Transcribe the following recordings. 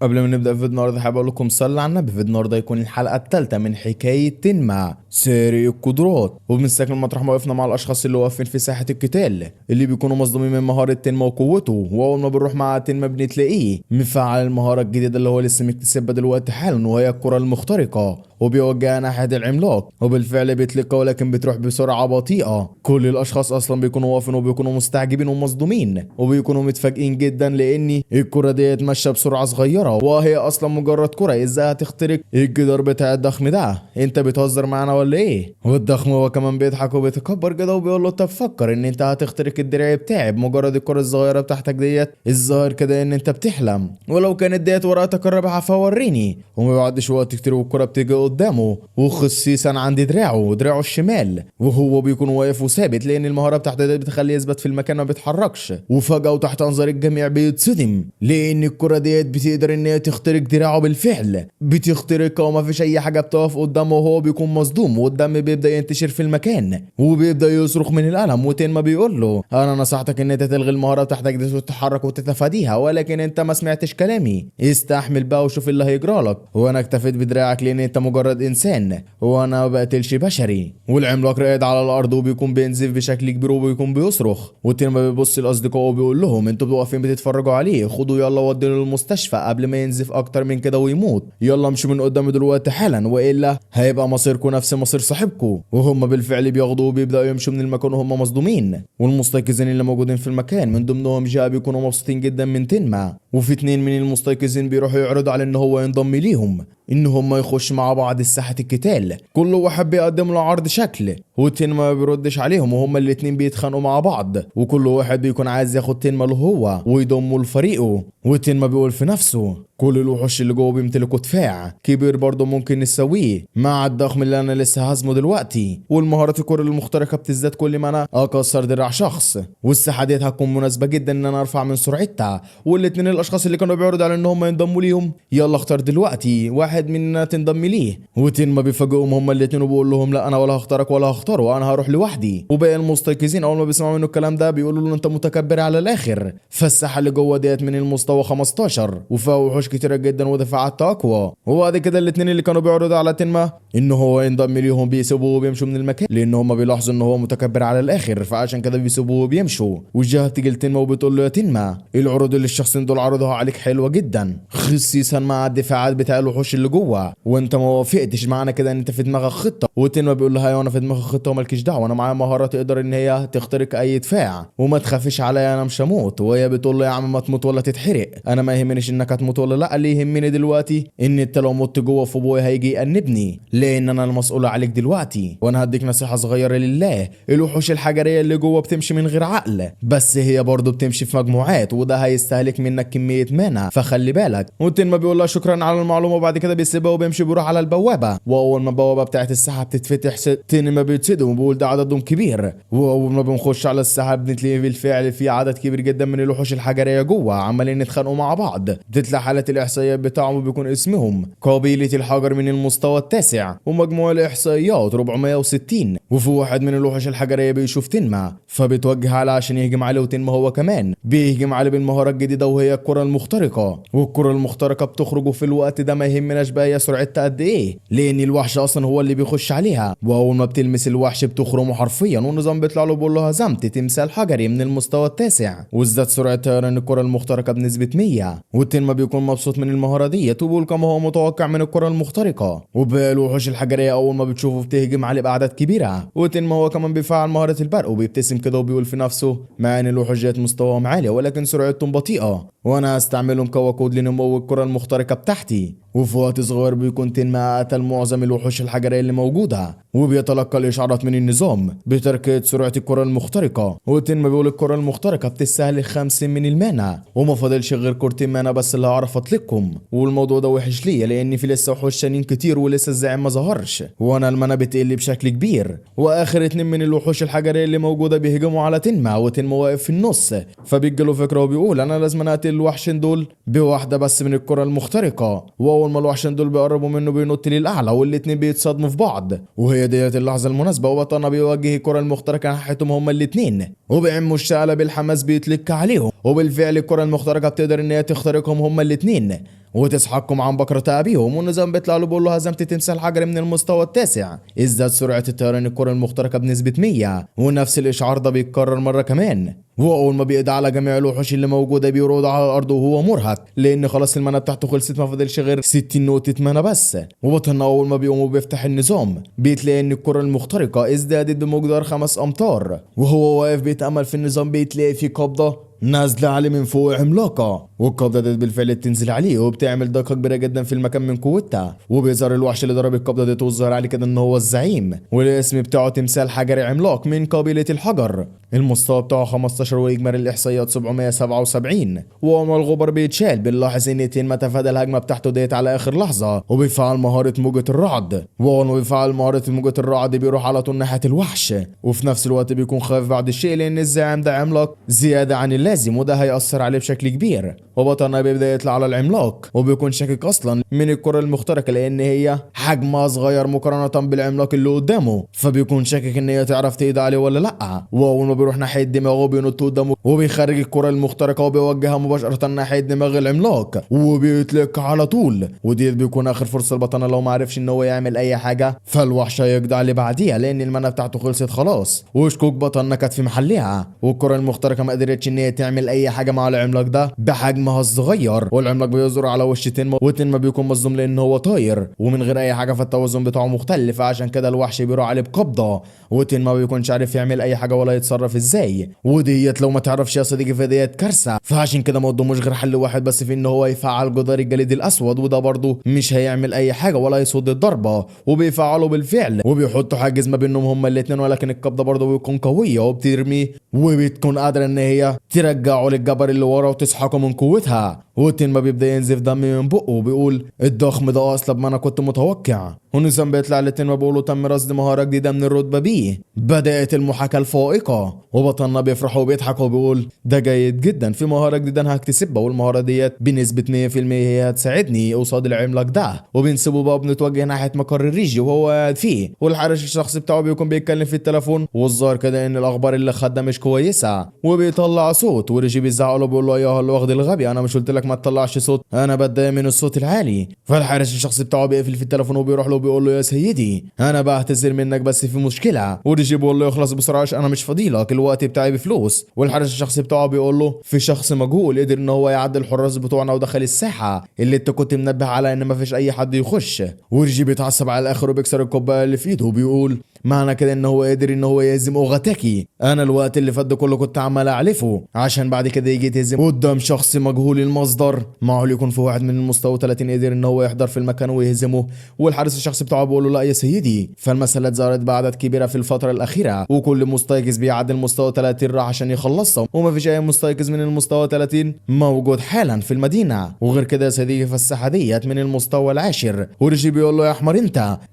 قبل ما نبدا فيديو النهارده حابب اقول لكم صلوا على النبي. فيديو النهارده يكون الحلقة الثالثة من حكاية تنما سارق القدرات، وبنستكمل مطرح ما وقفنا مع الاشخاص اللي واقفين في ساحة القتال اللي بيكونوا مصدومين من مهارة تنما وقوته. واول ما بنروح مع تنما بنتلاقيه مفعل المهارة الجديدة اللي هو لسه مكتسبها دلوقتي حالا، وهي الكره المخترقه، وبيوجهها ناحية العملاق، وبالفعل بيطلقها ولكن بتروح بسرعة بطيئه. كل الاشخاص اصلا بيكونوا واقفين وبيكونوا مستعجبين ومصدومين وبيكونوا متفاجئين جدا لان الكره ديت ماشية بسرعة صغيرة، وهي اصلا مجرد كره، ازاي هتخترق الجدار بتاع الضخم ده؟ انت بتهزر معانا ولا ايه؟ والضخم هو كمان بيضحك وبيتكبر كده وبيقول له طب فكر ان انت هتخترق الدراع بتاعي بمجرد الكره الصغيرة بتاعتك ديت، الظاهر كده ان انت بتحلم، ولو كانت ديت ورقتك الرابحة فوريني. وما بيعدش وقت كتير والكره بتيجي قدامه، وخصيصا عند دراعه الشمال، وهو بيكون واقف وثابت لان المهارة بتاعته ديت بتخليه يثبت في المكان ما بيتحركش. وفجاة وتحت انظار الجميع بيتصدم لان الكره ديت بتقدر ان هي تخترق دراعه بالفعل، بتخترقها وما فيش اي حاجة بتقف قدامه، وهو بيكون مصدوم والدم بيبدا ينتشر في المكان وبيبدا يصرخ من الالم. وتنما بيقول له انا نصحتك ان انت تلغي المهارة بتاعتك دي وتتحرك وتتفاديها، ولكن انت ما سمعتش كلامي، استحمل بقى وشوف اللي هيجرالك، وانا اكتفيت بدراعك لان انت مجرد انسان وانا ما بقتلش بشري. والعملاق راقد على الارض وبيكون بينزف بشكل كبير وبيكون بيصرخ. وتنما بيبص لاصدقائه وبيقول لهم انتوا واقفين بتتفرجوا عليه، خدوا يلا ودوا للمستشفى قبل ما ينزف اكتر من كده ويموت، يلا امشوا من قدامي دلوقتي حالا والا هيبقى مصيركم نفس مصير صاحبكم. وهم بالفعل بياخدوه وبيبداوا يمشوا من المكان وهم مصدومين. والمستيقظين اللي موجودين في المكان من ضمنهم جاء بيكونوا مبسوطين جدا من تنما، وفي اتنين من المستيقظين بيروحوا يعرضوا على ان هو ينضم ليهم، ان هم يخش مع بعض الساحة القتال. كل واحد بيقدم له عرض شكل، وتنما ما بيردش عليهم، وهما الاتنين بيتخانقوا مع بعض، وكل واحد بيكون عايز ياخد تنما له هو ويضمه لفريقه. وتنما بيقول في نفسه كل الوحوش اللي جوه بيمتلكوا دفاع كبير برضه ممكن نسويه مع الضخم اللي انا لسه هزمه دلوقتي، والمهارات الكرة المخترقة بتزداد كل ما انا اكسر دراع شخص، والساحة ديت هتكون مناسبة جدا ان انا ارفع من سرعتها. والاتنين الاشخاص اللي كانوا بيعرضوا على ان هم ينضموا ليهم، يلا اختار دلوقتي واحد مننا تنضم ليه. وتنما بيفاجئهم هما الاتنين وبيقول لهم لا انا ولا هختارك ولا هختاره، انا هروح لوحدي. وباقي المستيقظين اول ما بيسمعوا منه الكلام ده بيقولوا له انت متكبر على الاخر. فالساحه اللي جوه ديت من المستوى 15 وفيها وحوش كتيرة جدا ودفاعات اقوى. وبعد كده الاتنين اللي كانوا بيعرضوا على تنما ان هو ينضم ليهم بيسيبوه وبيمشوا من المكان، لان هم بيلاحظوا ان هو متكبر على الاخر، فعشان كده بيسيبوه وبيمشوا. وجهه بتيجي لتنما وبتقول له يا تنما العروض اللي الشخصين دول عرضوها عليك حلوة جدا، خصيصا مع الدفاعات بتاع الوحوش اللي جوه، وانت ما وافقتش، معنى كده ان انت في دماغك خطه. وتنما بيقول لها ايوه انا في دماغي خطه ومالكيش دعوه، انا معايا مهارة تقدر ان هي تخترق اي دفاع، وما تخافيش عليا انا مش هموت. وهي بتقول له يا عم ما تموت ولا تتحرق، انا ما يهمنيش انك هتموت ولا لا، اللي يهمني دلوقتي ان انت لو مت جوه في ابويا هيجي يأنبني، لان انا المسؤول عليك دلوقتي. وانا هديك نصيحة صغيرة لله، الوحوش الحجريه اللي جوه بتمشي من غير عقل، بس هي برضه بتمشي في مجموعات، وده هيستهلك منك كمية مانا، فخلي بالك. وتنما بيقول لها شكرا على المعلومة، وبعد كده بيسيبها وبيمشي بيروح على البوابة. واول ما البوابة بتاعت الساحة بتتفتح تنما بيتصدم وبيقول ده عددهم كبير. واول ما بنخش على الساحة بنتلاقي بالفعل في عدد كبير جدا من الوحوش الحجريه جوه عمالين يتخانقوا مع بعض. بتطلع حاله الاحصائيات بتاعهم وبيكون اسمهم قبيلة الحجر من المستوى التاسع، ومجموع الاحصائيات 460. وفي واحد من الوحوش الحجريه بيشوف تنما فبيتوجه عليه عشان يهجم عليه، وتنما هو كمان بيهجم عليه بالمهاره الجديدة وهي الكره المخترقه. والكره المخترقه بتخرج في الوقت ده ما يهمناش بقى هي سرعتها قد ايه، لان الوحش اصلا هو اللي بيخش عليها، واول ما بتلمس الوحش بتخرمه حرفيا، والنظام بيطلع له بيقول له هزمت تمثال حجري من المستوى التاسع، وازداد سرعة طيران الكره المخترقه بنسبة 100. وتنما بيكون مبسوط من المهارة ديت وبيقول كما هو متوقع من الكره المخترقه. وباقي الوحوش الحجريه اول ما بتشوفه بتهجم عليه باعداد كبيرة، وتنما هو كمان بيفعل مهارة البرق وبيبتسم كده وبيقول في نفسه مع ان الوحوش ديت مستواهم عالي ولكن سرعتهم بطيئه، وانا هستعملهم كوقود لنمو الكره المخترقه بتاعتي. وفي وقت صغير بيكون تنما قتل معظم الوحوش الحجريه اللي موجودة، وبيتلقى الاشعارات من النظام بترقية سرعة الكره المخترقه. وتنما بيقول الكره المخترقه بتستهلك 50 من المانا، وما فاضلش غير كرتين مانا بس اللي هعرف اطلقهم، والموضوع ده وحش ليا لان في لسه وحوش تانيين كتير ولسه الزعيم ما ظهرش، وانا المانا بتقل بشكل كبير. واخر اتنين من الوحوش الحجريه اللي موجودة بيهجموا على تنما، وتنما واقف في النص، فبيجيله فكرة وبيقول انا لازم اقتل الوحشين دول بواحدة بس من الكره المخترقه. واول ما الوحشين دول بيقربوا منه بينط للاعلى، والاتنين بيتصادموا في بعض، وهي ديت اللحظة المناسبة، وبطلنا بيوجه الكره المخترقه ناحيتهم هما الاتنين، وبعين مشتعلة بالحماس بيتلك عليهم، وبالفعل الكره المخترقه بتقدر ان هي تخترقهم هما الاتنين. وتسحقهم عن بكرة ابيهم. والنظام بيطلع له بيقول له هزمت تمثال حجري من المستوى التاسع، ازداد سرعة الطيران الكرة المخترقة بنسبة 100. ونفس الاشعار ده بيتكرر مرة كمان. واول ما بيقضي على جميع الوحوش اللي موجودة بيرقد على الارض وهو مرهق، لان خلاص ال mana بتاعته خلصت، ما فاضلش غير 60 نقطة mana بس. وبطلنا اول ما بيقوم وبيفتح النظام بيتلاقي ان الكره المخترقه ازدادت بمقدار 5 امتار. وهو واقف بيتامل في النظام بيتلاقي في قبضه نازله عليه من فوق عملاقة، والقبضه دي بالفعل بتنزل عليه وبتعمل ضجه كبيرة جدا في المكان من قوتها. وبيظهر الوحش اللي ضرب القبضة دي وظهر عليه كده ان هو الزعيم، والاسم بتاعه تمثال حجري عملاق من قبيلة الحجر. المستوى بتاعه 15 واجمالي الاحصائيات 777. وأول الغبار بيتشال بنلاحظ ان تينما تفادى الهجمة بتاعته ديت على اخر لحظة وبيفعل مهارة موجه الرعد. واول ما بيفعل مهارة موجه الرعد بيروح على طول ناحية الوحش، وفي نفس الوقت بيكون خايف بعد الشيء لان الزعيم ده عملاق زيادة عن اللازم وده هيأثر عليه بشكل كبير. وبطلنا بيبدا يطلع على العملاق وبيكون شاكك اصلا من الكره المخترقه لان هي حجمها صغير مقارنة بالعملاق اللي قدامه، فبيكون شاكك ان هي تعرف تقضي عليه ولا لا. واول ما بيروح ناحية دماغه بينط قدامه وبيخرج الكره المخترقه وبيوجهها مباشرة ناحية دماغ العملاق وبيطلق على طول. ودي بيكون اخر فرصة لبطلنا لو ما عرفش ان هو يعمل اي حاجة فالوحش هيقضي عليه بعديها لان ال mana بتاعته خلصت خلاص. وشكوك بطلنا كانت في محلها، والكره المخترقه ما قدرتش ان هي تعمل اي حاجة مع العملاق ده بحجمها الصغير. والعملاق بيزور على وش تنما، وتنما بيكون مصدوم لان هو طاير ومن غير اي حاجة فالتوازن بتاعه مختلف، عشان كده الوحش بيروح عليه بقبضه وتنما بيكونش عارف يعمل اي حاجة ولا يتصرف ازاي. وديت لو ما تعرفش يا صديقي فديت كارثة، فعشان كده ما قداموش غير حل واحد بس في ان هو يفعل جدار الجليد الاسود، وده برضه مش هيعمل اي حاجة ولا يصد الضربة. وبيفعله بالفعل وبيحطوا حاجز ما بينهم هما الاثنين، ولكن القبضة برضه بتكون قوية وبترمي وبتكون قادرة ان هي ترجعه للجبل اللي ورا وتسحقه من قوتها. وتنما بيبدا ينزف دم من بقه وبيقول الضخم ده اصلا ما انا كنت متوقع. ونظام بيطلع لتنما بيقول له تم رصد مهارة جديدة من الرتبة بي، بدات المحاكاة الفائقة. وبطلنا بيفرح وبيضحك وبيقول ده جيد جدا، في مهارة جديدة انا هكتسبها والمهاره ديت بنسبة 100% هي هتساعدني قصاد العملاق ده. وبنسيبه بقى بنتوجه ناحية مقر الريجي وهو قاعد فيه، والحارس الشخصي بتاعه بيكون بيتكلم في التليفون، والظاهر كده ان الاخبار اللي خدها مش كويسة وبيطلع صوت. وريجي بيزعق له بيقول له ايها الوغد الغبي، انا مش قلت لك ما تطلعش صوت، انا بتضايق من الصوت العالي. فالحارس الشخصي بتاعه بيقفل في التليفون وبيروح له بيقول له يا سيدي انا بعتذر منك بس في مشكلة. وريجي بيقول له اخلص بسرعة عشان انا مش فاضيلك، الوقت بتاعي بفلوس. والحارس الشخصي بتاعه بيقول له في شخص مجهول قدر ان هو يعدي الحراس بتوعنا ودخل الساحة اللي انت كنت منبه على ان مفيش اي حد يخش. وريجي بيتعصب على الاخر وبيكسر الكوباية اللي في ايده وبيقول معنى كده ان هو قدر ان هو يهزم اوغاتاكي، انا الوقت اللي فات ده كله كنت عمال اعلفه عشان بعد كده يجي يتهزم قدام شخص مجهول المصدر. معقول يكون في واحد من المستوى 30 قدر ان هو يحضر في المكان ويهزمه؟ والحارس الشخصي بتاعه بيقول له لا يا سيدي، فالمسألة ظهرت بعدد كبيرة في الفترة الأخيرة وكل مستيقظ بيعدي المستوى 30 راح عشان يخلصها، ومفيش أي مستيقظ من المستوى 30 موجود حالا في المدينة. وغير كده يا صديقي فالساحة ديت من المستوى العاشر. وريجي بيقول له يا حمار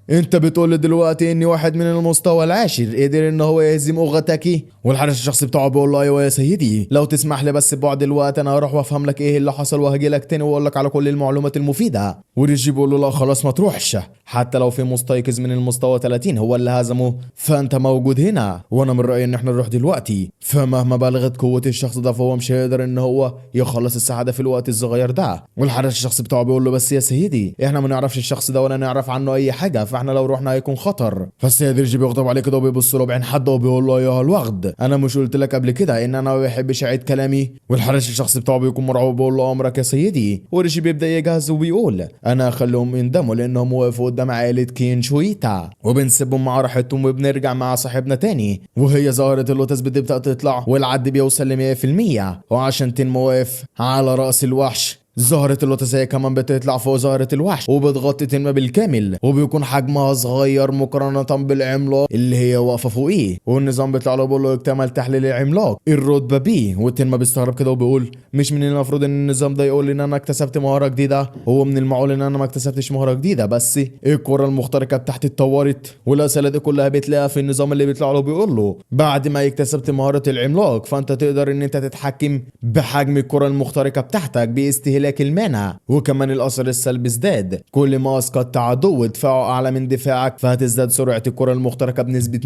انت بتقول لي دلوقتي اني واحد من المستوى العاشر قدر ان هو يهزم اوغاتاكي؟ والحارس الشخصي بتاعه بيقول له ايوه يا سيدي، لو تسمح لي بس ببعد الوقت انا هروح وافهم لك ايه اللي حصل وهجي لك تاني واقول لك على كل المعلومات المفيدة. وريجي بيقول له لا خلاص ما تروحش، حتى لو في مستيقظ من المستوى 30 هو اللي هزمه فانت موجود هنا، وانا من رايي ان احنا نروح دلوقتي. فمهما بلغت قوة الشخص ده فهو مش هيقدر ان هو يخلص الساحة ده في الوقت الصغير ده. والحارس الشخصي بتاعه بيقول له بس يا سيدي احنا ما نعرفش الشخص ده ولا نعرف عنه اي حاجة، فاحنا لو رحنا هيكون خطر. فالسيد ريجي بيغضب عليه كده وبيبص له بعين حادة وبيقول له ايها الوغد، انا مش قلت لك قبل كده ان انا ما بحبش اعيد كلامي؟ والحارس الشخصي بتاعه بيكون مرعوب وبيقول له امرك يا سيدي. وريجي بيبدا يجهز وبيقول انا هخليهم يندموا لانهم وقفوا قدام عائلة كينشويتا. وبنسيبهم مع راحتهم وبنرجع مع صاحبنا تاني، وهي ظاهرة اللوتس بتبدا تطلع والعد بيوصل ل 100%. وعشان تنمو واقف على راس الوحش زهرة اللوتس هي كمان بتطلع فوق زهرة الوحش وبتغطي تنما بالكامل، وبيكون حجمها صغير مقارنة بالعملاق اللي هي واقفة فوقيه. والنظام بيطلع له بيقول له اكتمل تحليل العملاق الرتبة بي. وتنما بيستغرب كده وبيقول مش من المفروض ان النظام ده يقول ان انا اكتسبت مهارة جديدة؟ هو من المعقول ان انا ما اكتسبتش مهارة جديدة، بس الكرة المخترقة بتاعتي اتطورت والاسئلة دي كلها بتلاقيها في النظام اللي بيطلع له بيقول له بعد ما اكتسبت مهارة العملاق فانت تقدر ان انت تتحكم بحجم الكرة المخترقة بتاعتك باستهلاك استهلاك ال mana، وكمان الاثر السلبي ازداد، كل ما اسقطت عدو دفاعه اعلى من دفاعك فهتزداد سرعة الكره المخترقه بنسبة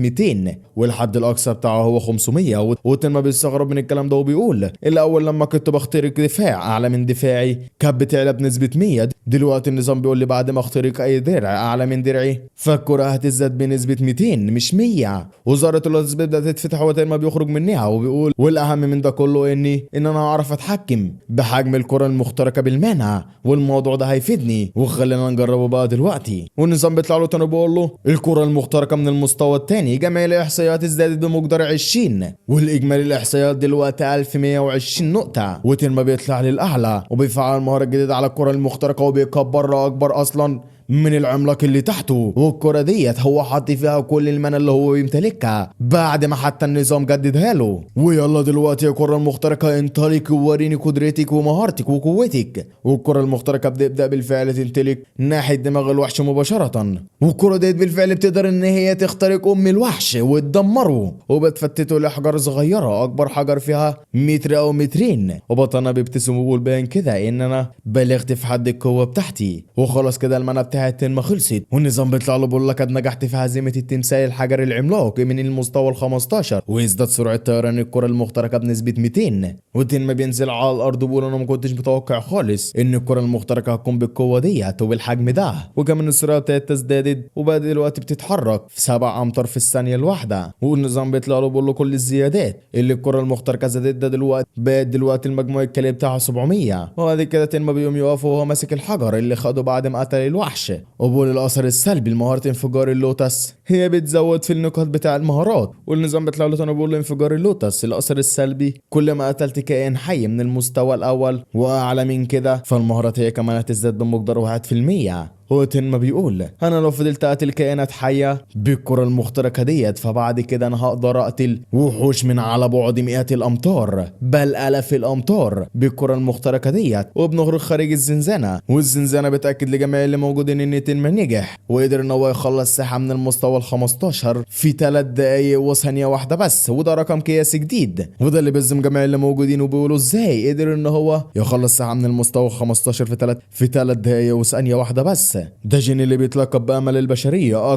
200، والحد الاقصى بتاعه هو 500. وتنما بيستغرب من الكلام ده وبيقول الاول لما كنت بخترق دفاع اعلى من دفاعي كانت بتعلى بنسبة 100، دلوقتي النظام بيقول لي بعد ما اخترق اي درع اعلى من درعي فالكره هتزداد بنسبة 200 مش 100. وزارة اللوتس بتبدا تتفتح وتنما بيخرج منها وبيقول والاهم من ده كله ان انا هعرف اتحكم بحجم الكره المخترقه بال mana، والموضوع ده هيفيدني، وخلينا نجربه بقى دلوقتي. والنظام بيطلع له تاني بيقول له الكره المخترقه من المستوى الثاني جميع الاحصائيات ازدادت بمقدار 20، والاجمالي الاحصائيات دلوقتي 1120 نقطة. وتنما بيطلع للاعلى وبيفعل المهارة الجديدة على الكره المخترقه وبيكبرها اكبر اصلا من العملاق اللي تحته، والكرة ديت هو حاط فيها كل ال mana اللي هو بيمتلكها بعد ما حتى النظام جددها له. ويلا دلوقتي يا كرة المخترقة انطلقي ووريني قدرتك ومهارتك وقوتك. والكرة المخترقة بتبدأ بالفعل تنطلق ناحية دماغ الوحش مباشرة، والكرة ديت بالفعل بتقدر ان هي تخترق ام الوحش وتدمره، وبتفتته لحجر صغيرة اكبر حجر فيها متر او مترين. وبطلنا بيبتسم وبيقول باين كده ان انا بلغت في حد القوة بتاعتي، وخلاص كده ال mana بتاعت تنما خلصت. والنظام بيطلع له بيقول لك قد نجحت في هزيمة التمثال الحجري العملاق من المستوى ال 15، ويزداد سرعة طيران الكره المخترقه بنسبة 200. وتنما بينزل على الارض وبيقول انا ما كنتش متوقع خالص ان الكره المخترقه هتكون بالقوة ديت وبالحجم ده، وكمان السرعة بتاعتها ازدادت وبقى دلوقتي بتتحرك في 7 امتار في الثانية الواحدة. والنظام بيطلع له بيقول له كل الزيادات اللي الكره المخترقه زادت ده دلوقتي بقت دلوقتي المجموع الكلي بتاعها 700. وبعد كده تنما بيقوم يقف وهو ماسك الحجر اللي خده بعد ما قتل الوحش، وبقول الاثر السلبي لمهاره انفجار اللوتس هي بتزود في النقاط بتاع المهارات. والنظام بيطلع له تاني بيقول له انفجار اللوتس الاثر السلبي كل ما قتلت كائن حي من المستوى الاول واعلى من كده فالمهارات هي كمان هتزداد بمقدار 1%. هو تنما بيقول انا لو فضلت اقتل كائنات حيه بالكرة المخترقه ديت فبعد كده انا هقدر اقتل وحوش من على بعد مئات الامتار بل الاف الامتار بالكرة المخترقه ديت. وبنخرج خارج الزنزانة، والزنزانه بتاكد لجميع اللي موجودين ان تنما نجح وقدر ان هو يخلص ساحة من المستوى ال 15 في 3 دقايق وثانيه واحدة بس، وده رقم قياسي جديد. وده اللي بيصدم جميع اللي موجودين وبيقولوا ازاي قدر ان هو يخلص ساحة من المستوى 15 في 3 دقايق وثانيه واحدة بس. ده جين اللي بيتلقب بأمل البشرية،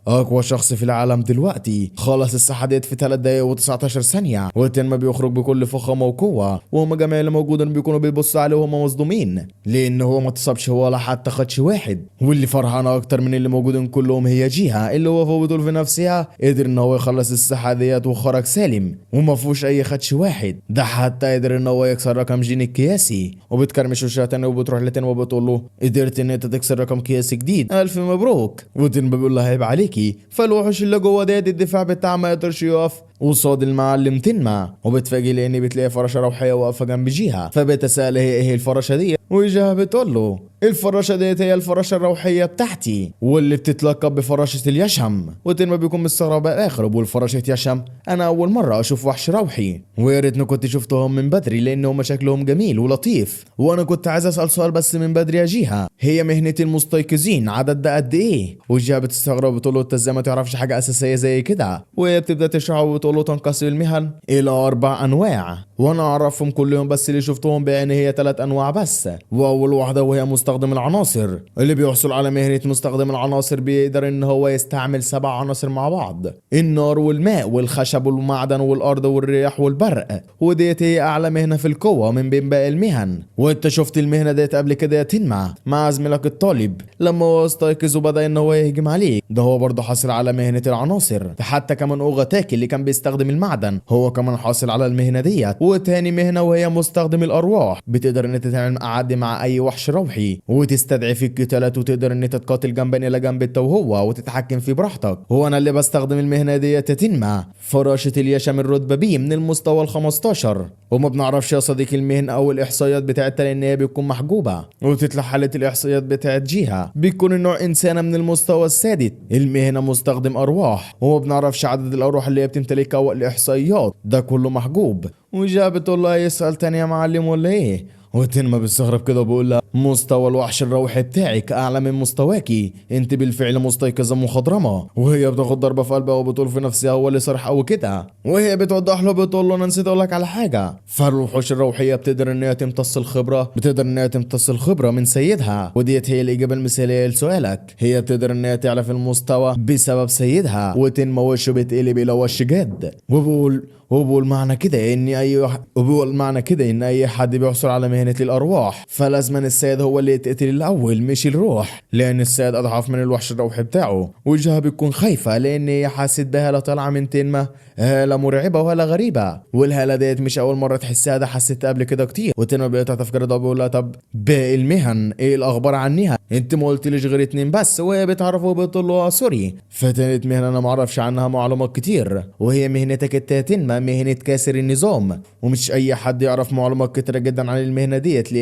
أقوى شخص في العالم دلوقتي، خلص الساحة ديت في 3 دقايق و19 ثانية. وتنما بيخرج بكل فخامة وقوة، وهم جميع اللي موجودين بيكونوا بيبصوا عليه وهم مصدومين لأن هو ما اتصابش ولا حتى خدش واحد. واللي فرحانة أكتر من اللي موجودين كلهم هي جيها اللي هو بتقول في نفسها قدر إن هو يخلص الساحة ديت وخرج سالم وما فيهوش أي خدش واحد، ده حتى قدر إن هو يكسر رقم جين القياسي. وبتكرمش وشها تاني وبتروح لتاني وبتقول له قدرت إن أنت تكسر رقم قياسي جديد، الف مبروك. وتنما بيقول لها عيب عليكي. فالوحش اللي جوه ديت الدفاع بتاعها ما يقدرش يقف قصاد المعلم تنما، وبتفاجئ لان بتلاقي فرشه روحية واقفة جنب جيها، فبيتساءل هي ايه الفراشة دي، وجيها بتقول له الفراشة ديت هي الفراشة الروحية بتاعتي واللي بتتلقب بفراشه اليشم. وتنما بيكون مستغرب الاخر وبيقول فراشه يشم، انا اول مرة اشوف وحش روحي، ويا ريتني كنت شفتهم من بدري لان هم شكلهم جميل ولطيف، وانا كنت عايز اسال سؤال بس من بدري يا جيها، هي مهنة المستيقظين عدد ده قد ايه؟ وجيها بتستغرب وبتقول له انت ازاي ما تعرفش حاجة اساسية زي كده؟ وهي بتبدا تشرح وبتقول له تنقسم المهن الى 4 انواع وانا اعرفهم كلهم بس اللي شفتهم بعيني هي 3 انواع بس. واول واحدة وهي مستخدم العناصر، اللي بيحصل على مهنة مستخدم العناصر بيقدر ان هو يستعمل 7 عناصر مع بعض، النار والماء والخشب والمعدن والارض والرياح والبرق، وديت هي اعلى مهنة في القوة من بين باقي المهن. وانت شفت المهنة ديت قبل كده يا تنما مع زميلك الطالب لما هو استيقظ وبدا ان هو يهجم عليك، ده هو برضه حاصل على مهنة العناصر. حتى كمان اوغاتاكي اللي كان بيستخدم المعدن هو كمان حاصل على المهنة ديت. وتاني مهنة وهي مستخدم الارواح، بتقدر ان انت تعمل قعد مع اي وحش روحي وتستدعي في القتالات وتقدر ان انت تقاتل جنبا الى جنب انت وهو وتتحكم فيه براحتك. هو انا اللي بستخدم المهنة ديت يا تنما، فراشه اليشم الرتبة بي من المستوى ال 15. وما بنعرفش يا صديقي المهن او الاحصائيات بتاعتها لان هي بتكون محجوبة. وتطلع حاله الاحصائيات بتاعت جيها، بيكون النوع انسانه من المستوى السادس، المهنة مستخدم ارواح، وما بنعرفش عدد الارواح اللي هي بتمتلكها والاحصائيات ده كله محجوب. وجيها بتقول له يسأل تاني يا معلم ولا ايه؟ وتنما بيستغرب كده وبيقول لها مستوى الوحش الروحي بتاعك اعلى من مستواكي، انت بالفعل مستيقظه مخضرمه. وهي بتاخد ضربه في قلبها وبتقول في نفسها هو اللي صرح قوي كده. وهي بتوضح له بتقول له انا نسيت اقول لك على حاجة، فالوحوش الروحية بتقدر ان هي تمتص الخبرة، بتقدر ان هي تمتص الخبرة من سيدها، وديت هي الاجابة المثالية لسؤالك. هي بتقدر ان هي تعلى في المستوى بسبب سيدها. وتنما وشه بيتقلب الى وش جد، وبقول معنى كده ان اي وبقول معنى كده ان اي حد بيحصل على مهنة الارواح فلازم السيد هو اللي يتقتل الاول مش الروح، لان السيد اضعف من الوحش الروحي بتاعه. وجهها بتكون خايفة لان هي حست بهالة طالعة من تنما، هالة مرعبة وهالة غريبة، والهالة ديت مش اول مرة تحسها، ده حسيتها قبل كده كتير. وتنما بيقطع تفكير ده بيقول لها طب باقي المهن ايه الاخبار عنها؟ انت ما قلتليش غير 2 بس. وهي بتعرفه وبتقول له sorry، فتالت مهنة انا ما اعرفش عنها معلومات كتير، وهي مهنتك التاتنما، مهنة كاسر النظام، ومش اي حد يعرف معلومات كتيرة جدا عن المهنة ديت،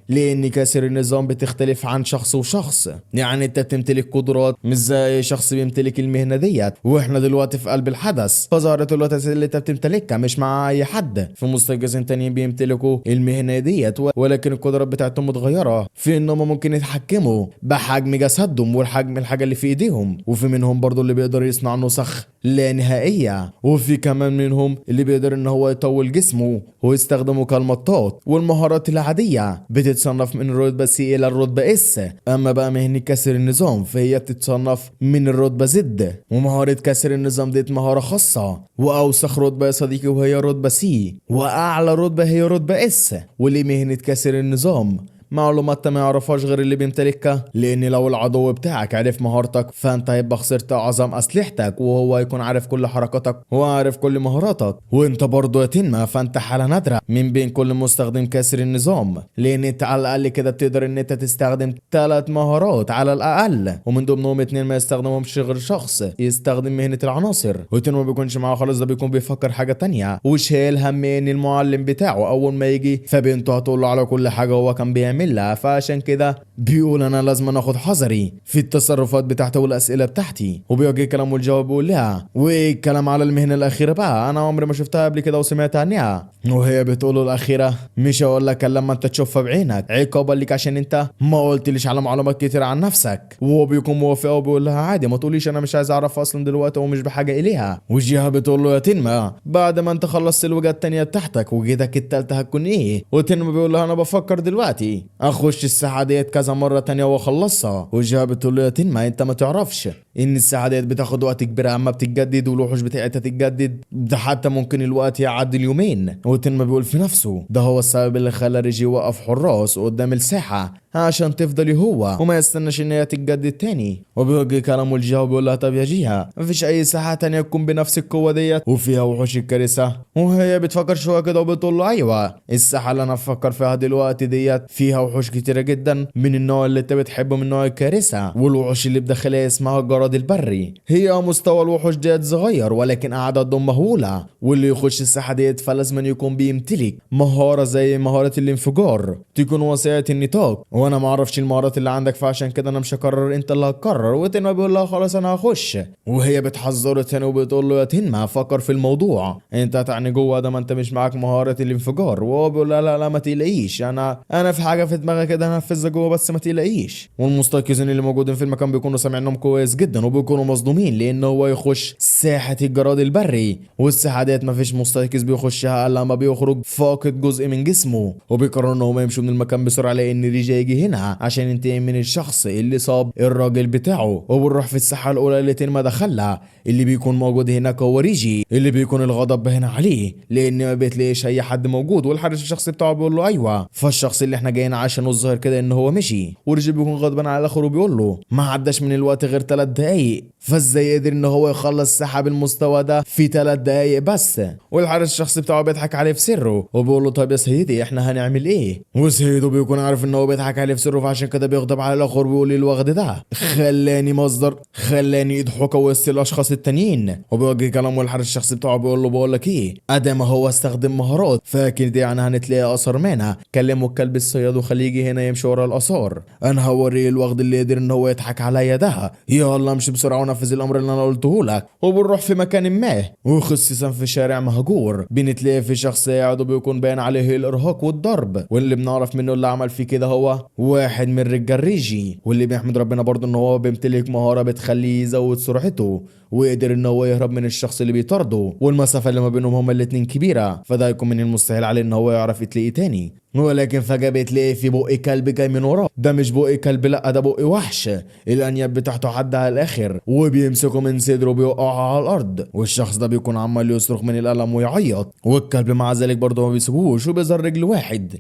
لان كاسر النظام بتختلف عن شخص وشخص، يعني انت بتمتلك قدرات مش زي شخص بيمتلك المهنة ديت. واحنا دلوقتي في قلب الحدث، فظهرت الوقت اللي انت بتمتلكها مش مع اي حد، في مستيقظين تانيين بيمتلكوا المهنة ديت ولكن القدرات بتاعتهم متغيرة في انهم ممكن يتحكموا بحجم جسدهم والحجم الحاجة اللي في ايديهم، وفي منهم برضو اللي بيقدر يصنع نسخ لا نهائية، وفي كمان منهم اللي بيقدر ان هو يطول جسمه ويستخدمه كالمطاط. والمهارات العادية بتتصنف من الرتبة C الى الرتبة S، اما بقى مهنة كسر النظام فهي بتتصنف من الرتبة Z، ومهارة كسر النظام ديت مهارة خاصة، واوسخ رتبة يا صديقي وهي رتبة C، واعلى رتبة هي رتبة S. وليه مهنة كسر النظام معلومات ما يعرفهاش غير اللي بيمتلكها؟ لان لو العدو بتاعك عرف مهارتك فانت هيبقى خسرت اعظم اسلحتك، وهو هيكون عارف كل حركاتك وعارف كل مهاراتك. وانت برضه يا تنما فانت حالة نادرة من بين كل مستخدم كاسر النظام، لان انت على الاقل كده بتقدر ان انت تستخدم 3 مهارات على الاقل، ومن ضمنهم 2 ما يستخدمهمش غير شخص يستخدم مهنة العناصر. وتنما ما بيكونش معاه خالص، ده بيكون بيفكر حاجة تانية وشايل هم ان المعلم بتاعه اول ما يجي فبنته هتقول له على كل حاجة هو كان بيعملها، فعشان كده بيقول انا لازم اخد حذري في التصرفات بتاعتي والاسئلة بتاعتي. وبيوجه كلامه الجواب بيقول لها وايه الكلام على المهنة الاخيرة بقى؟ انا عمري ما شفتها قبل كده وسمعت عنها. وهي بتقول له الاخيرة مش هقول لك الا لما انت تشوفها بعينك، عقابا ليك عشان انت ما قلتليش على معلومات كتير عن نفسك. وهو بيكون موافق وبيقول لها عادي ما تقوليش، انا مش عايز اعرف اصلا دلوقتي ومش بحاجة اليها. وجيها بتقول له يا تنما بعد ما انت خلصت الوجهة التانية بتاعتك وجهتك التالتة هتكون ايه؟ وتنما بيقول لها انا بفكر دلوقتي اخش الساحة ديت كذا مرة تانية واخلصها. وجهها بتقول له يا تنما انت ما تعرفش ان الساحة ديت بتاخد وقت كبير اما بتتجدد والوحوش بتاعتها تتجدد، ده حتى ممكن الوقت يعدي اليومين. وتنما بيقول في نفسه ده هو السبب اللي خلى ريجي يوقف حراس قدام الساحة عشان تفضل هو وما يستناش ان هي تتجدد تاني. وبيوجه كلامه لجيها وبيقول لها طب يا جيها مفيش اي ساحة تانية تكون بنفس القوة ديت وفيها وحوش الكارثة؟ وهي بتفكر شوية كده وبتقول له ايوه الساحة اللي انا بفكر فيها دلوقتي ديت فيها وحوش كتيرة جدا من النوع اللي انت بتحبه، من نوع الكارثة، والوحوش اللي بداخلها اسمها الجراد البري. هي مستوى الوحوش ديت صغير ولكن اعدادهم مهولة، واللي يخش الساحة ديت فلازم يكون بيمتلك مهارة زي مهارة الانفجار تكون واسعة النطاق، وانا ما اعرفش المهارات اللي عندك فعشان كده انا مش هقرر، انت اللي هتقرر. وتنما بيقول لها خلاص انا هخش. وهي بتحذره تاني وبتقول له يا تنما فكر في الموضوع، انت هتعني جوه ده ما انت مش معاك مهارة الانفجار. وهو بيقول لها لا لا ما تقلقيش، انا في حاجة في دماغي كده هنفذها جوه بس ما تقلقيش. والمستيقظين اللي موجودين في المكان بيكونوا سامعينهم كويس جدا وبيكونوا مصدومين لان هو يخش ساحة الجراد البري، والساحه ديت ما فيش مستيقظ بيخشها الا لما بيخرج فاقد جزء من جسمه. وبيقرروا ان هم يمشوا من المكان بسرعة لان ريجي يجي هنا عشان ينتقم من الشخص اللي صاب الراجل بتاعه. وبنروح في الساحة الاولى اللي تنما دخلها، اللي بيكون موجود هناك هو ريجي اللي بيكون الغضب باين عليه لان ما بتلاقيش اي حد موجود، والحارس الشخصي بتاعه بيقول له ايوه فالشخص اللي احنا جايين عشانه الظاهر كده ان هو مشي. وريجي بيكون غضبان على الاخر وبيقول له ما عداش من الوقت غير 3 دقايق، فازاي قدر ان هو يخلص الساحة بالمستوى ده في 3 دقايق بس؟ والحارس الشخصي بتاعه بيضحك عليه في سره وبيقول له طيب يا سيدي احنا هنعمل ايه؟ وسيده بيكون عارف ان هو بيضحك عليه في سره فعشان كده بيغضب على الاخر وبيقول الوغد ده خلاني مصدر، خلاني يضحك وسط الاشخاص التانيين. وبيوجه كلامه للحارس الشخصي بتاعه بيقول له بقول لك ايه، ادام هو استخدم مهارات فاكيد يعني هنتلاقي اثر مانا، كلمة الكلب الصياد وخليه يجي هنا يمشي ورا الاثار، انا هوريه الوغد اللي قدر ان هو يضحك عليا ده، يلا امشي بسرعة ونفذ الامر اللي انا قلته لك. وبنروح في مكان ما، وخصيصا في شارع مهجور، بنتلاقي في شخص قاعد وبيكون باين عليه الارهاق والضرب، واللي بنعرف منه اللي عمل فيه كده هو واحد من رجال ريجي، واللي بيحمد ربنا برضه ان هو بيمتلك مهارة بتخليه يزود سرعته ويقدر ان هو يهرب من الشخص اللي بيطارده، والمسافة اللي ما بينهم هما الاتنين كبيرة، فده هيكون من المستحيل عليه ان هو يعرف يتلاقيه تاني. ولكن فجأة بتلاقي في بق كلب جاي من وراه، ده مش بق كلب، لا ده بق وحش، الانياب بتاعته عدى على الاخر، وبيمسكه من صدره وبيوقعه على الارض، والشخص ده بيكون عمال يصرخ من الالم ويعيط، والكلب مع ذلك برضه ما بيسيبوش وبيظهر رجل واحد.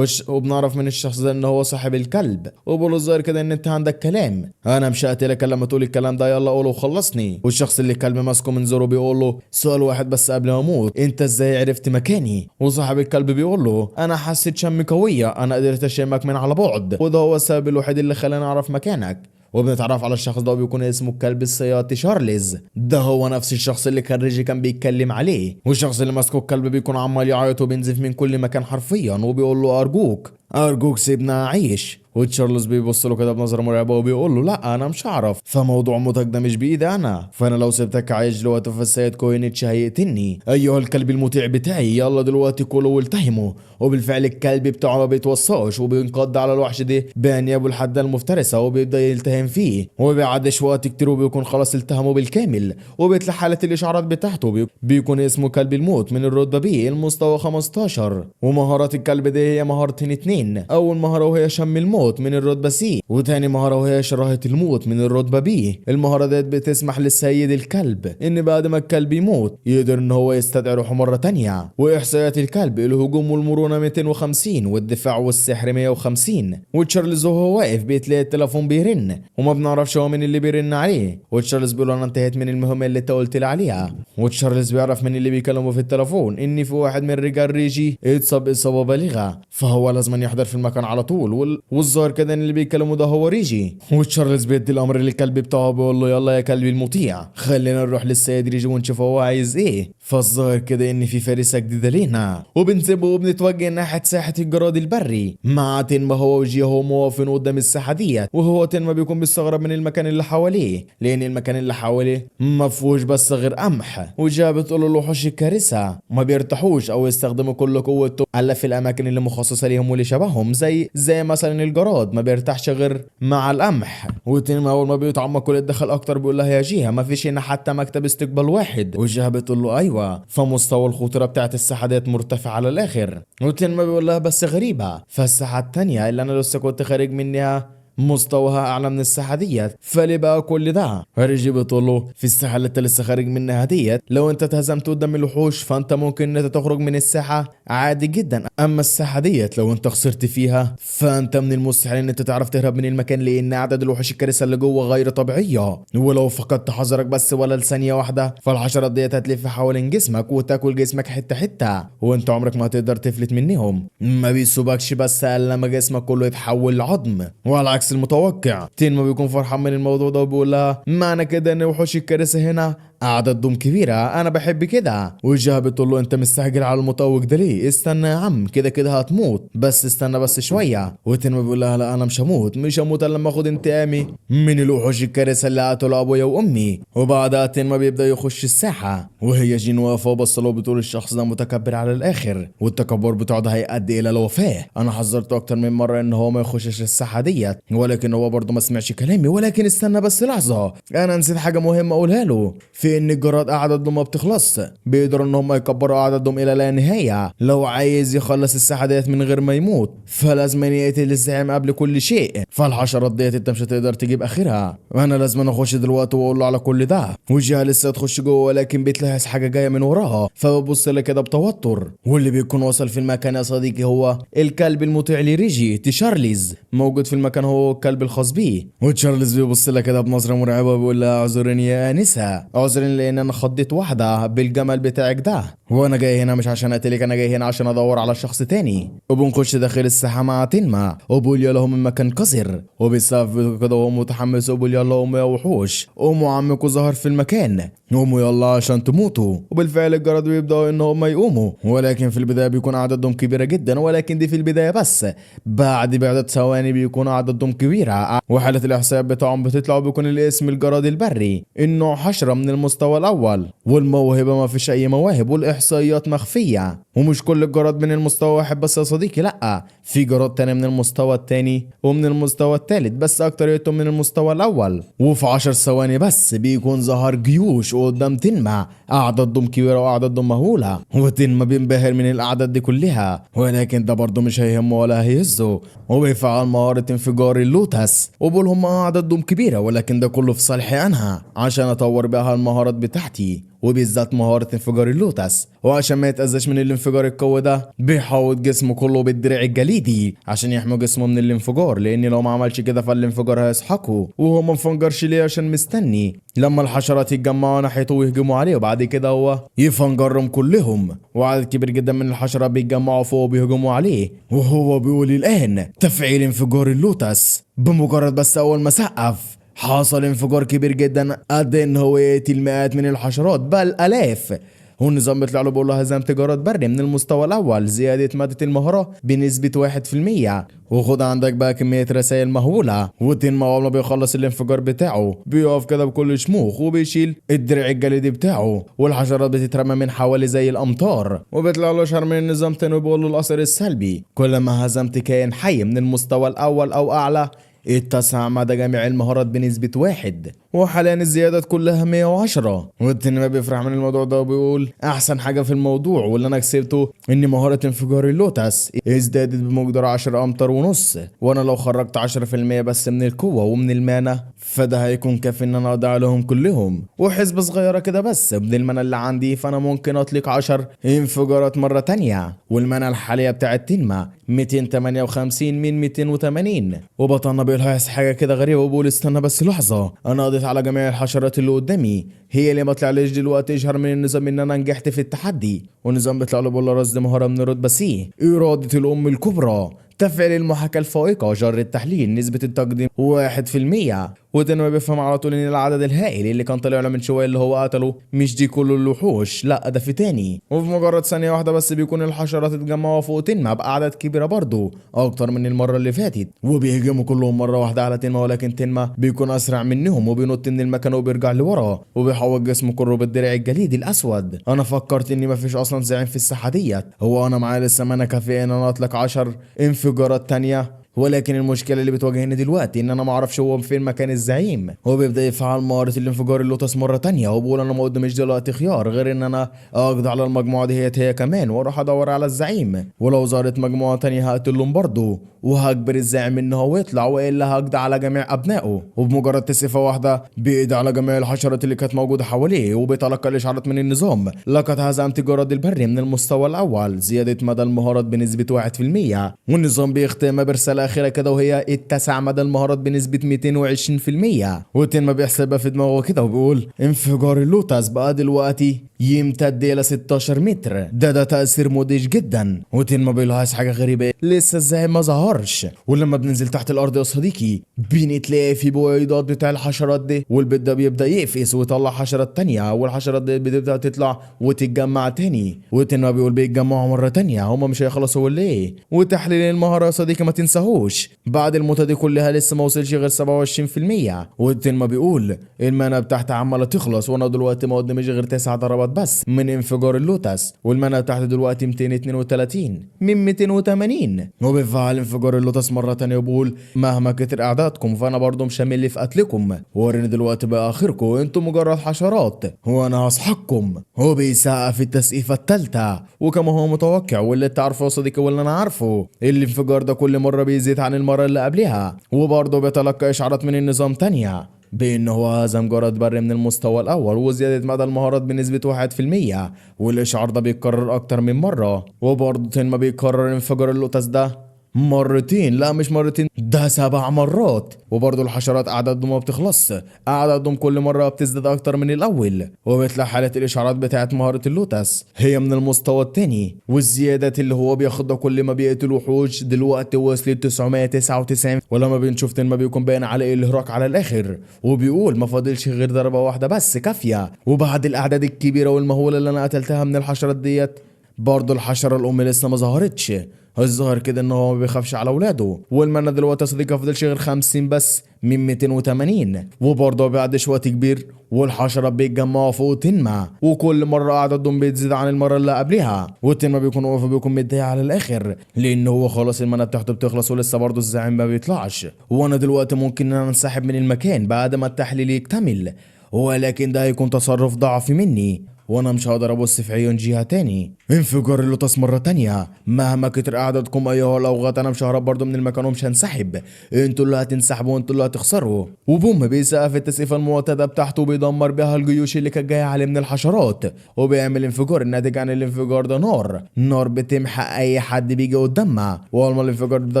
وبنعرف من الشخص ده ان هو صاحب الكلب، وبقول الظاهر كده ان انت عندك كلام، انا مش هقتلك الا لما تقول الكلام ده، يلا قوله وخلصني. والشخص اللي الكلب ماسكه من زوره بيقول له سؤال واحد بس قبل ما اموت، انت ازاي عرفت مكاني؟ وصاحب الكلب بيقول له انا حسيت شم قوية، انا قدرت اشمك من على بعد، وده هو السبب الوحيد اللي خلاني اعرف مكانك. وبنتعرف على الشخص ده وبيكون اسمه الكلب الصياد تشارلز، ده هو نفس الشخص اللي كان ريجي كان بيتكلم عليه. والشخص اللي ماسكه الكلب بيكون عمال يعيط وبينزف من كل مكان حرفيا، وبيقول له ارجوك ارجوك سيبنا اعيش. وتشارلز بيبص له كده بنظره مرعبة وبيقول له لا انا مش هعرف، فموضوع موتك ده مش بايدي انا، فانا لو سبتك عايش دلوقتي فالسيد كوينيتش هيقتلني، ايها الكلب المطيع بتاعي يلا دلوقتي كله والتهمه. وبالفعل الكلب بتاعه ما بيتوصاش وبينقض على الوحش ده بانيابه الحادة المفترسة وبيبدا يلتهم فيه، وبيعدش وقت كتير وبيكون خلاص التهمه بالكامل، وبيطلع حاله الاشعارات بتاعته، بيكون اسمه كلب الموت من الرتبة بي المستوى 15. ومهارات الكلب دي هي مهارتين اتنين، اول مهارة وهي شم الموت من الرتبة C، وتاني مهارة وهي شراهة الموت من الرتبة B. المهارة ديت بتسمح للسيد الكلب ان بعد ما الكلب يموت يقدر ان هو يستدعي روحه مرة تانية. واحصائيات الكلب الهجوم والمرونة 250 والدفاع والسحر 150. وتشارلز وهو واقف بتلاقي التليفون بيرن وما بنعرفش هو مين اللي بيرن عليه، وتشارلز بيقول انا انتهيت من المهمة اللي انت قلت لي عليها. وتشارلز بيعرف من اللي بيكلمه في التليفون ان في واحد من رجال ريجي اتصاب اصابة بالغة، فهو لازم يحضر في المكان على طول، والظاهر كده ان اللي بيكلمه ده هو ريجي. وتشارلز بيدي الامر للكلب بتاعه بيقول له يلا يا كلبي المطيع خلينا نروح للسيد ريجي ونشوف هو عايز ايه. فالظاهر كده ان في فريسة جديدة لينا، وبنسيبه وبنتوجه ناحية ساحة الجراد البري مع تنما هو وجيهو واقفين قدام الساحة ديت، وهو تنما بيكون مستغرب من المكان اللي حواليه، لان المكان اللي حواليه ما فيهوش بس غير قمح. وجيها بتقول له الوحوش الكارثة ما بيرتاحوش او يستخدموا كل قوته الا في الاماكن اللي مخصصة ليهم واللي شبههم، زي مثلا الجراد ما بيرتاحش غير مع القمح. وتنما اول ما بيتعمق ويتدخل اكتر بيقول لها يا جيها ما فيش هنا حتى مكتب استقبال واحد. وجيها بتقول له ايوه، فمستوى الخطورة بتاعت الساحة ديت مرتفع على الاخر. وتنما بيقول لها بس غريبة، فالساحه التانية اللي انا لسه كنت خارج منها مستواها اعلى من الساحة ديت، فليه بقى كل ده؟ ريجي بتقول له في الساحة اللي انت لسه خارج منها ديت لو انت اتهزمت قدام الوحوش فانت ممكن ان انت تخرج من الساحة عادي جدا، اما الساحة ديت لو انت خسرت فيها فانت من المستحيل ان انت تعرف تهرب من المكان، لان عدد الوحوش الكارثة اللي جوه غير طبيعية، ولو فقدت حذرك بس ولا لثانيه واحدة فالحشرات ديت هتلف حوالين جسمك وتاكل جسمك حتة حتة، وانت عمرك ما هتقدر تفلت منهم، ما بيسيبكش بس الا لما جسمك كله يتحول لعظم. وعلى عكس المتوقع تينما بيكون فرحان من الموضوع ده وبيقول لها معنى كده ان وحوش الكارثة هنا اعدادهم كبيرة، انا بحب كده. وجهها بتقول له انت مستعجل على المتوج ده ليه؟ استنى يا عم كده كده هتموت، بس استنى بس شوية. وتينما بيقول لها لا انا مش هموت، مش هموت الا لما اخد انتقامي من الوحوش الكارثة اللي قتلوا ابويا وامي. وبعدها تينما بيبدا يخش الساحة وهي جين واقفة وبص له بتقول الشخص ده متكبر على الاخر والتكبر بتاعه ده هيؤدي الى الوفاة، انا حذرته اكتر من مرة ان هو ما يخشش الساحة ديت ولكن هو برضه ما سمعش كلامي، ولكن استنى بس لحظة انا نسيت حاجة مهمة اقولها له، في ان الجراد اعدادهم ما بتخلص، بيقدروا ان هم يكبروا اعدادهم الى لا نهاية، لو عايز يخلص الساحة ديت من غير ما يموت فلازم يقتل الزعيم قبل كل شيء، فالحشرات ديت انت مش هتقدر تجيب اخرها، انا لازم اخش دلوقتي واقول له على كل ده. وجهها لسه تخش جوه ولكن بتلاحظ حاجة جاية من وراها فببص لها كده بتوتر، واللي بيكون وصل في المكان يا صديقي هو الكلب المطيع لريجي تشارلز، موجود في المكان هو الكلب الخاص بيه. وتشارلز بيبص لها كده بنظره مرعبة وبيقول لها اعذريني يا انسه، اعذريني اعذرني لان انا خضيت واحدة بالجمل بتاعك ده، وانا جاي هنا مش عشان اقتلك، انا جاي هنا عشان ادور على شخص تاني. وبنخش داخل الساحة مع تنما وبقول يا لهم المكان قذر، وبيسقف كده وهو متحمس وبقول يلا قوموا يا وحوش، قوموا عمكم ظهر في المكان، قوموا يلا عشان تموتوا. وبالفعل الجراد بيبداوا ان هم يقوموا، ولكن في البداية بيكون عددهم كبيرة جدا، ولكن دي في البداية بس، بعد بعدة ثواني بيكون عددهم كبيرة، وحاله الاحصائيات بتاعهم بتطلع وبيكون الاسم الجراد البري، النوع حشرة من المستوى الاول، والموهبه ما فيش اي مواهب، والاحصائيات مخفية، ومش كل الجراد من المستوى واحد بس يا صديقي، لا في جراد تاني من المستوى التاني ومن المستوى التالت، بس اكتريتهم من المستوى الاول. وفي 10 ثواني بس بيكون ظهر جيوش قدام تنما، اعدادهم كبيرة واعدادهم مهولة، وتنما بينبهر من الاعداد دي كلها، ولكن ده برضه مش هيهمه ولا هيهزه، وبيفعل مهارة انفجار اللوتس، وبقول هم اعدادهم كبيرة ولكن ده كله في صالحي انا عشان اطور بيها المهارات بتاعتي، وبالذات مهارة انفجار اللوتس. وعشان ما يتأذاش من الانفجار القوي ده بيحوط جسمه كله بالدرع الجليدي عشان يحمي جسمه من الانفجار، لان لو ما عملش كده فالانفجار هيسحقه. وهو ما انفجرش ليه؟ عشان مستني لما الحشرات يتجمعوا ناحيته ويهجموا عليه، وبعد كده هو يفنجرهم كلهم. وعدد كبير جدا من الحشرات بيتجمعوا فوق وبيهجموا عليه، وهو بيقول الان تفعيل انفجار اللوتس. بمجرد بس اول ما سقف حصل انفجار كبير جدا ادى ان هو يقتل مئات من الحشرات بل الاف. والنظام بيطلع له بيقول له هزمت جراد بري من المستوى الاول، زيادة مادة المهارة بنسبة 1%. وخد عندك بقى كمية رسائل مهولة. وتنما اول ما بيخلص الانفجار بتاعه بيقف كده بكل شموخ وبيشيل الدرع الجليدي بتاعه، والحشرات بتترمى من حوالي زي الامطار. وبيطلع له شهر من النظام تاني وبيقول له الاثر السلبي، كل ما هزمت كائن حي من المستوى الاول او اعلى اتسع مدى جميع المهارات بنسبة 1، وحاليا الزيادات كلها 110. والتنما بيفرح من الموضوع ده وبيقول احسن حاجة في الموضوع واللي انا كسبته ان مهارة انفجار اللوتس ازدادت بمقدار 10 امتار ونص، وانا لو خرجت 10% بس من القوة ومن ال mana فده هيكون كافي ان انا اقضي عليهم كلهم. وحسبة صغيرة كده بس من ال mana اللي عندي فانا ممكن اطلق 10 انفجارات مرة تانية. وال mana الحالية بتاعت تنما 258 من 280. وبطلنا بيلاحظ حاجة كده غريبة وبيقول استنى بس لحظة، انا قضيت على جميع الحشرات اللي قدامي، هي اللي ما طلعليش دلوقتي اشهر من النظام ان انا نجحت في التحدي. والنظام بيطلع له بيقول له رصد مهارة من الرتبة C، إرادة الأم الكبرى، تفعيل المحاكاة الفائقة، جر التحليل، نسبة التقديم 1%. وتنما بيفهم على طول ان العدد الهائل اللي كان طالع له من شوية اللي هو قتله مش دي كل الوحوش، لا ده في تاني. وفي مجرد ثانية واحدة بس بيكون الحشرات اتجمعوا فوق تنما باعداد كبيرة برضه اكتر من المرة اللي فاتت، وبيهجموا كلهم مرة واحدة على تنما، ولكن تنما بيكون اسرع منهم وبينط من المكان وبيرجع لورا وبيحوط جسمه كله بالدرع الجليدي الاسود. انا فكرت اني مفيش اصلا زعيم في الساحة ديت، هو انا معايا لسه mana كافيه ان انا اطلق 10 انفجارات تانية، ولكن المشكلة اللي بتواجهني دلوقتي ان انا ما اعرفش هو فين مكان الزعيم. هو بيبدا يفعل مهارة الانفجار اللوتس مرة تانية وبقول انا ما قداميش دلوقتي خيار غير ان انا اقضي على المجموعة دي هي كمان واروح ادور على الزعيم، ولو ظهرت مجموعة تانية هقتلهم برضه وهجبر الزعيم ان هو يطلع والا هقضي على جميع ابنائه. وبمجرد تسقيفه واحدة بيقضي على جميع الحشرات اللي كانت موجودة حواليه، وبيتلقى الاشعارات من النظام لقد هزمت جراد البري من المستوى الاول، زيادة مدى المهارات بنسبة 1%. والنظام بيختمها برسالة اخيرة كده وهي اتسع مدى المهارات بنسبة 220%. وتنما بيحسبها في دماغه كده وبيقول انفجار اللوتس بقى دلوقتي يمتد الى 16 متر، ده تاثير مدهش جدا. وتنما بيلاحظ حاجة غريبة، لسه الزعيم ما ظهرش. ولما بننزل تحت الارض يا صديقي بنتلاقي في بويضات بتاع الحشرات دي، والبيض ده بيبدا يقفز ويطلع حشرات تانية، والحشرات دي بتبدا تطلع وتتجمع تاني. وتنما بيقول بيتجمعوا مرة تانية، هما مش هيخلصوا ولا ايه؟ وتحليل المهارة يا صديقي ما تنساهوش، بعد الموتة دي كلها لسه ما وصلش غير 27%. وتنما بيقول ال mana بتاعتي عماله تخلص وانا دلوقتي ما قداميش غير 9 ضربات بس من انفجار اللوتس، وال mana بتاعتي دلوقتي 232 من 280. وبيفعل انفجار اللوتس مرة تانية وبقول مهما كتر اعدادكم فانا برضو مش همل في قتلكم، وريني دلوقتي بقى اخركم، انتم مجرد حشرات وانا هسحقكم. هو بيسقف التسقيفه الثالثة، وكما هو متوقع واللي انت عارفه يا صديقي واللي انا عارفه، الانفجار ده كل مرة بيزيد عن المرة اللي قبلها. وبرضه بيتلقى اشعارات من النظام تانية بان هو هزم جراد بري من المستوى الاول وزيادة مدى المهارات بنسبة 1%، والاشعار ده بيتكرر اكتر من مرة. وبرضه تنما بيكرر انفجار اللوتس ده مرتين، لا مش مرتين، ده 7 مرات. وبرضه الحشرات اعدادهم ما بتخلص، اعدادهم كل مرة بتزداد اكتر من الاول. وبتلاقي حالة الاشعارات بتاعت مهارة اللوتس هي من المستوى الثاني، والزيادات اللي هو بياخدها كل ما بيقتل وحوش دلوقتي وصلت 999. ولما بنشوف تنما بيكون باين عليه الهراق على الاخر، وبيقول ما فاضلش غير ضربه واحدة بس كافيه. وبعد الاعداد الكبيرة والمهوله اللي انا قتلتها من الحشرات ديت، برضه الحشرة الام لسه ما ظهرتش. الظاهر كده ان هو ما بيخافش على اولاده. وال mana دلوقتي يا صديقي ما فاضلش غير 50 بس من 280. وبرضه بعد وقت كبير والحشرة بيتجمعوا فوق تنما، وكل مرة اعدادهم بتزيد عن المرة اللي قبلها. وتنما بيكون واقف وبيكون متضايق على الاخر، لان هو خلاص ال mana بتاعته بتخلص ولسه برضه الزعيم ما بيطلعش. وانا دلوقتي ممكن ان انا انسحب من المكان بعد ما التحليل يكتمل، ولكن ده هيكون تصرف ضعف مني، وانا مش هقدر ابص في عيون جهة تاني. انفجار اللوتس مرة تانية، مهما كتر اعدادكم ايها الاوغاد انا مش ههرب برضه من المكان ومش هنسحب، انتوا اللي هتنسحبوا وانتوا اللي هتخسروا. وبوم بيسقف التسقيفه المعتادة بتاعته وبيدمر بيها الجيوش اللي كانت جاية عليه من الحشرات، وبيعمل انفجار. الناتج عن الانفجار ده نار، نار بتمحق اي حد بيجي قدامها. واول ما الانفجار ده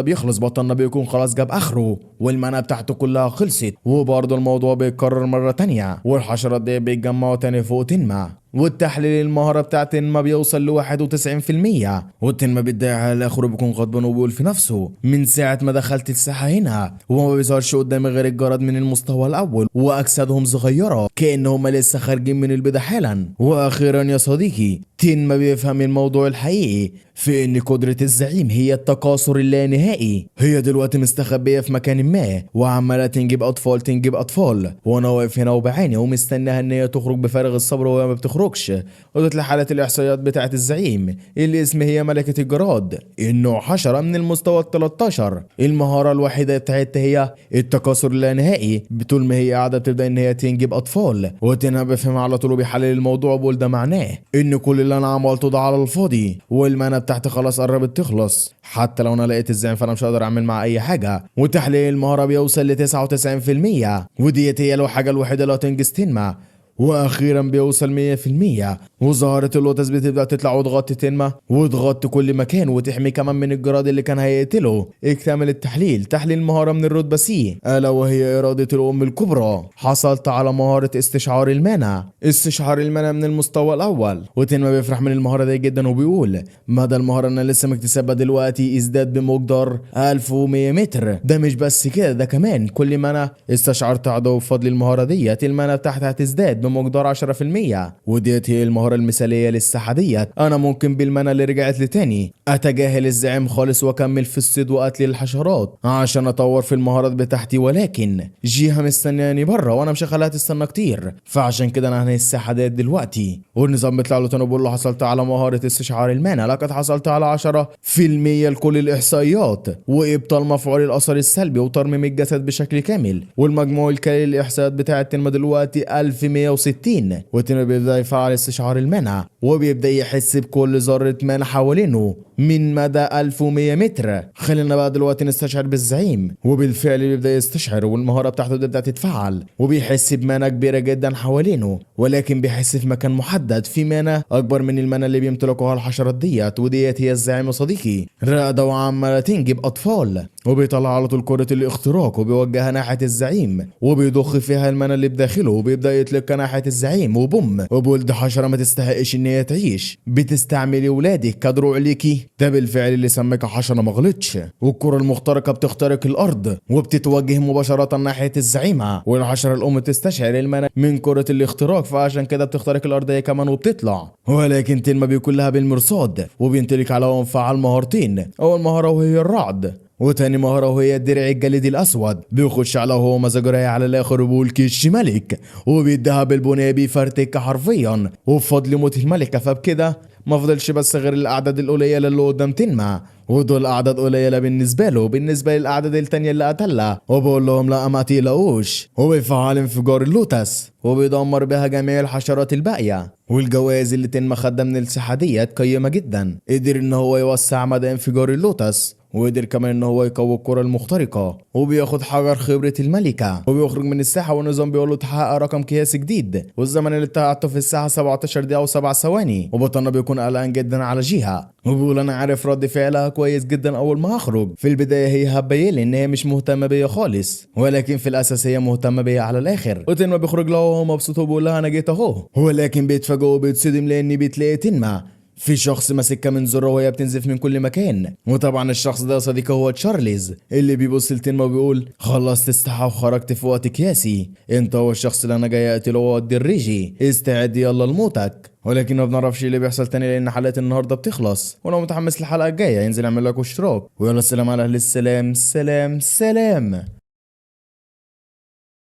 بيخلص بطلنا بيكون خلاص جاب اخره وال mana بتاعته كلها خلصت. وبرضه الموضوع بيتكرر مرة تانية، والحشرات دي بيتجمعوا تاني فوق تنما، والتحليل المهارة بتاعت تنما بيوصل ل 91%. والتنما بيتضايق على الاخر وبيكون غضبان وبيقول في نفسه من ساعة ما دخلت الساحة هنا وما بيظهرش قدامي غير الجراد من المستوى الاول واجسادهم صغيرة كأنهم لسه خارجين من البيضة حالا. واخيرا يا صديقي تنما بيفهم الموضوع الحقيقي في ان قدرة الزعيم هي التكاثر اللانهائي. هي دلوقتي مستخبية في مكان ما وعمالة تنجب اطفال تنجب اطفال، وانا واقف هنا وبعاني ومستناها ان هي تخرج بفارغ الصبر وهي ما بتخرجش. وتطلع حالة الاحصائيات بتاعت الزعيم، الاسم هي ملكة الجراد، النوع حشرة من المستوى 13، المهارة الوحيدة بتاعتها هي التكاثر اللانهائي. طول ما هي قاعدة بتبدأ ان هي تنجب اطفال. وتنها بفهم على طول وبيحلل الموضوع وبقول ده معناه ان كل اللي انا عملته ده على الفاضي، وال mana بتاعتي خلاص قربت تخلص، حتى لو انا لقيت الزعيم فانا مش هقدر اعمل معاه اي حاجة. وتحليل المهارة بيوصل ل 99%، وديت هي الحاجة الوحيدة اللي هتنجز تنما. واخيرا بيوصل 100%، وظهرت اللوتس بتبدا تطلع وتغطي تنما وتغطي كل مكان وتحمي كمان من الجراد اللي كان هيقتله. اكتمل التحليل، تحليل مهارة من الرتبة C الا وهي اراده الام الكبرى. حصلت على مهارة استشعار ال mana، استشعار ال mana من المستوى الاول. وتنما بيفرح من المهارة دي جدا وبيقول مدى المهارة اللي انا لسه مكتسبها دلوقتي ازداد بمقدار 1100 متر. ده مش بس كده، ده كمان كل ما انا استشعرت عدو بفضل المهارة ديت ال mana بتاعتها هتزداد بمقدار 10%، وديت هي المهارة المثالية للساحة ديت. انا ممكن بال mana اللي رجعت لي تاني اتجاهل الزعيم خالص واكمل في الصيد وقتل الحشرات عشان اطور في المهارات بتاعتي، ولكن جيها مستنياني بره وانا مش هخليها تستنى كتير، فعشان كده انا هنهي الساحة ديت دلوقتي. والنظام بيطلع له تاني بيقول له حصلت على مهارة استشعار ال mana، لقد حصلت على 10% لكل الاحصائيات، وابطال مفعول الاثر السلبي وترميم الجسد بشكل كامل، والمجموع الكلي للاحصائيات بتاعت تنما دلوقتي 1160. وتنما بيبدا يفعل استشعار ال mana وبيبدا يحس بكل ذره mana حوالينه من مدى 1100 متر. خلينا بقى دلوقتي نستشعر بالزعيم، وبالفعل بيبدا يستشعر والمهاره بتاعته بتبدا تتفعل، وبيحس ب mana كبيرة جدا حوالينه، ولكن بيحس في مكان محدد في mana اكبر من ال mana اللي بيمتلكوها الحشرات ديت، وديت هي الزعيم يا صديقي. راقده وعماله تنجب اطفال، وبيطلع على طول كرة الاختراق وبيوجهها ناحية الزعيم وبيضخ فيها ال mana اللي بداخله وبيبدأ يطلقها ناحية الزعيم، وبوم، وبيقول دي حشرة ما تستحقش ان هي تعيش، بتستعملي ولادك كدروع ليكي، ده بالفعل اللي سماك حشرة ما غلطش. والكرة المخترقة بتخترق الارض وبتتوجه مباشرة ناحية الزعيمة، والحشرة الام بتستشعر ال mana من كرة الاختراق فعشان كده بتخترق الارض هي كمان وبتطلع، ولكن تنما بيكون لها بالمرصاد وبينطلق على وانفعال مهارتين، اول مهارة وهي الرعد، وتاني مهارة وهي الدرع الجليدي الأسود. بيخش على وهو مزاجه رايق على الآخر وبيقول كش ملك، وبيديها بالبنية بيفرتك حرفيا، وبفضل موت الملكة فبكده ما فضلش بس غير الأعداد القليلة اللي قدام تنما، ودول أعداد قليلة بالنسبة له بالنسبة للأعداد التانية اللي قتلها، وبقول لهم لا ما تقلقوش، وبيفعل انفجار اللوتس وبيدمر بها جميع الحشرات الباقية. والجوائز اللي تنما خدها من الساحة ديت قيمة جدا، قدر ان هو يوسع مدى انفجار اللوتس وقدر كمان ان هو يقوي الكرة المخترقة، وبياخد حجر خبرة الملكة وبيخرج من الساحة. والنظام بيقول له تحقق رقم قياسي جديد، والزمن اللي اتقعدته في الساحة 17 دقيقة و7 ثواني. وبطلنا بيكون قلقان جدا على جيها، وبيقول انا عارف رد فعلها كويس جدا اول ما هخرج. في البداية هي هتبين ان هي مش مهتمة بيا خالص، ولكن في الاساس هي مهتمة بيا على الاخر. وتنما بيخرج لها وهو مبسوط وبيقول لها انا جيت اهو، ولكن بيتفاجئ وبيتصدم لان بتلاقي تنما في شخص ماسكها من زرة وهي بتنزف من كل مكان. وطبعا الشخص ده يا صديقي هو تشارلز، اللي بيبص لتنما وبيقول خلصت الساحة وخرجت في وقت قياسي، انت هو الشخص اللي انا جاي اقتله وادي الريجي، استعد يلا لموتك. ولكن ما بنعرفش اللي بيحصل تاني لان حلقة النهارده بتخلص. ولو متحمس للحلقة الجاية ينزل يعمل لك اشتراك، ويلا السلام على اهل السلام، سلام سلام.